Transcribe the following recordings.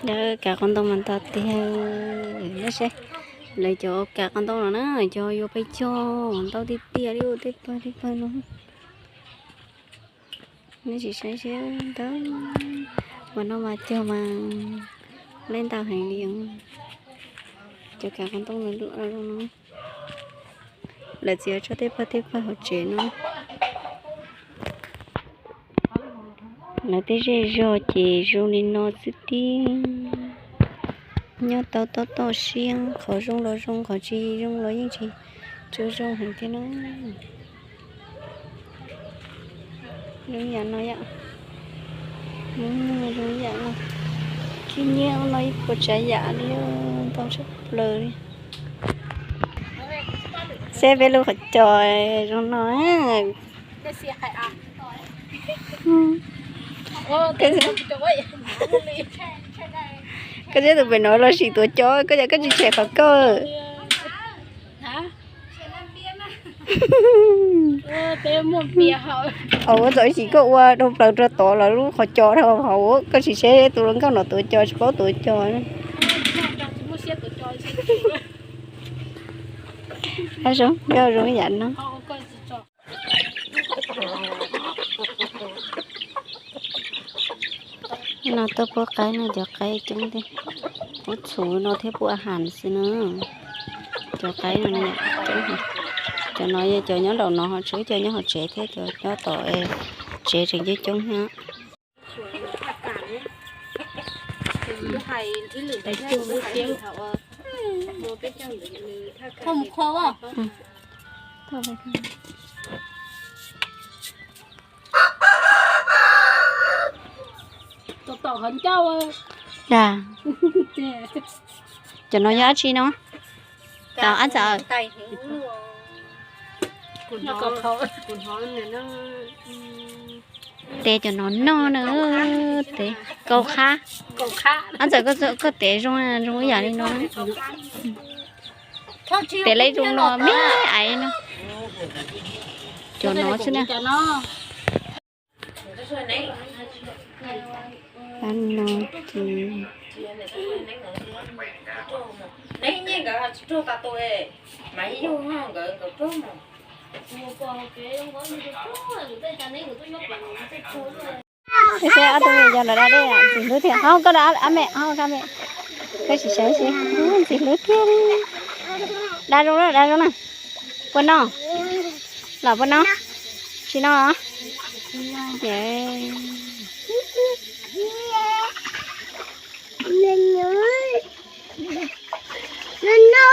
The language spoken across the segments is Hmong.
Lawv kav qhov ntoo mas ntau tiag, nyob seb lawv cov kav qhov ntoo no na, cov yuav peb cog ntau tiag tiag li, tej pawg tej pawg no. Neb sim saib seb ntau, ua no mas cog mas leb ntau heev li os. Cov kav qhov ntoo no lub zoo no, lawv txiav tso tej pawg tej pawg hauv tsev no. Lawv tej zej zog ces zoo li no xwb tib. Nyob tau tob toj siab, qhov zoo los zoo, qhov tsis zoo los yeej tsis tshua zoo heev thiab na. Zoo yam no yom, zoo yam no, khib nyiab no ib puas tsav yam li, ntau tshaj plaws li. Seb peb lub qhov cos zoo no. Koj thiab tus pem no los sim tuav cos, koj yam koj tsis tshem qhov koj. Ua txom sim koj ua dhau plaws rau tod los lub qhov cos dhau hauv, koj tsis seb tus hluas nkauj no tuav cos tsis paub tuav cos. Zoo, zoo yam no. No tuaj pub qaib no, cov qaib coob tiag, pub txhuv no thiab pub a has xwb na. Cov qaib no coob, cov no yog cov nyob nraum no ho tshwj, cov nyob hauv tsev thiab cov nyob tom tsev tseem coob coob thiab. Dag, cov no yog dab tsi no? Tau ab txawm. Tes cov no noj na, tes kaus qhab. Ab txawm koj tes zoo, zoo ib yam li no. Tes lawv zoo no me aiv no. Cov no xwb na. Ab no ces Seb ob tug me nyuam no da dej ntxim hlub thiab. Ho koj da ab me, ho koj me, koj sim saib seb ntxim hlub tiag li. Da zoo na, da zoo na. Puas noj? Los puas noj? Tsis noj. Tab sis lawv, lawv lub no ces ho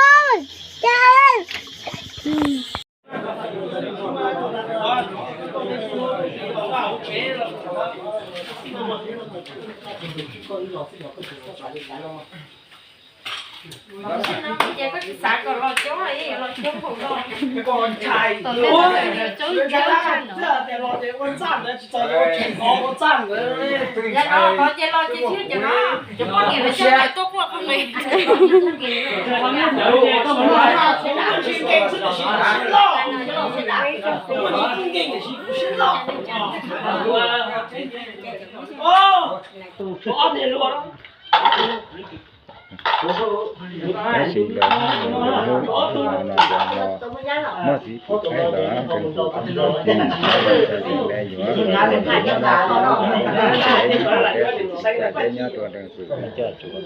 muaj txiv pum qaib lawm, nkees tus tub nkeeg tsis me yuav lawm, nyob rau nrees xwm coj tsuav.